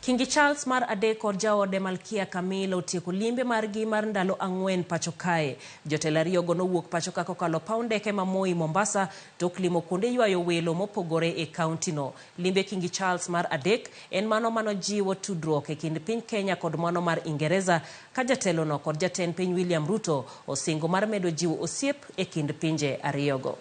Kingi Charles mar adek kod jaode Malkia Camilla otieko limbe margi mar ndalo 4 pacho kae. Jotelo ariyogo nowuok pacho ka kokalo paw ndeke ma Moi Mombasa tok limo kuonde ywayo welo mopogore e kauntino. Limbe Kingi Charles mar adek en mano manojiwo tudruok e kind piny Kenya kod mano mar Ingereza ka jatelono kod jatend piny William Ruto osingo mar medo jiwo osiep e kind pinje ariyogo.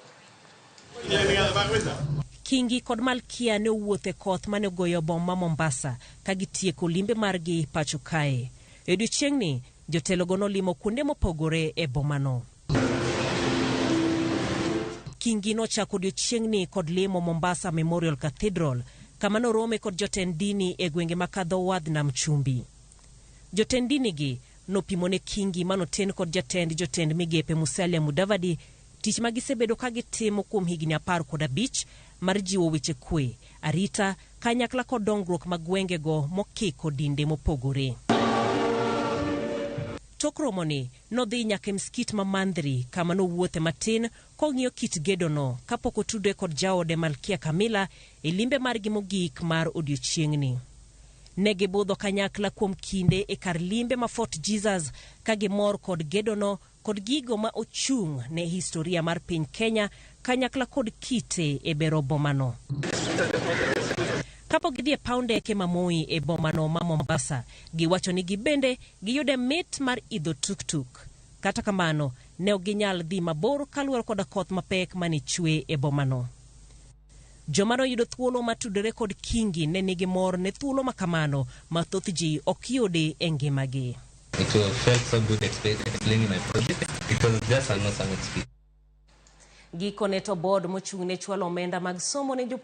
Kingi kod Malkia ne owuotho e koth mane ogoyo boma Mombasa ka gitieko limbe margi pacho kae. E odiechieng'ni, jotelogo nolimo kuonde mopogore e bomano. Kingi nochako odiechieng'ni kod limo Mombasa Memorial Cathedral, kama norome kod jotend dini e gwenge ma kadho wadh Nam Chumbi. Jotend dini gi nopimo ne Kingi manoten kod jatend jotend migepe Musalia Mudavadi tich ma gisebedo ka gitimo kuom higni 15 mar jiwo weche kwe, arita, kanyakla kod dongruok mag gwengego mokiko dinde mopogore. Tok romoni, nodhi nyaka e msikit ma Mandhri kama nowuothe matin kong'iyo kit gedono kapok otudre kod jaode Malkia Camilla e limbe margi mogik mar odiechieng'ni. Ne gibudho kanyakla kuom kinde e kar limbe ma Fort Jesus ka gimor kod gedono kod gigo ma ochung' ne historia mar piny Kenya kanyakla kod kite e bero bomano. Kapok gidhi e paw ndeke ma Moi e bomano ma Mombasa, giwacho ni gibende giyude mit mar idho tuktuk. Kata kamano, ne ok ginyal dhi mabor kaluwore koda koth mapek mane chwe e bomano. Joma noyudo thuolo matudore kod Kingi ne nigi mor ne thuolo ma kamano ma thoth ji ok yudi e ngimagi. It felt so good explaining my project. It was just an awesome experience. Gikone to board mochung' ne chwalo omenda mag somo ne jopuonjre.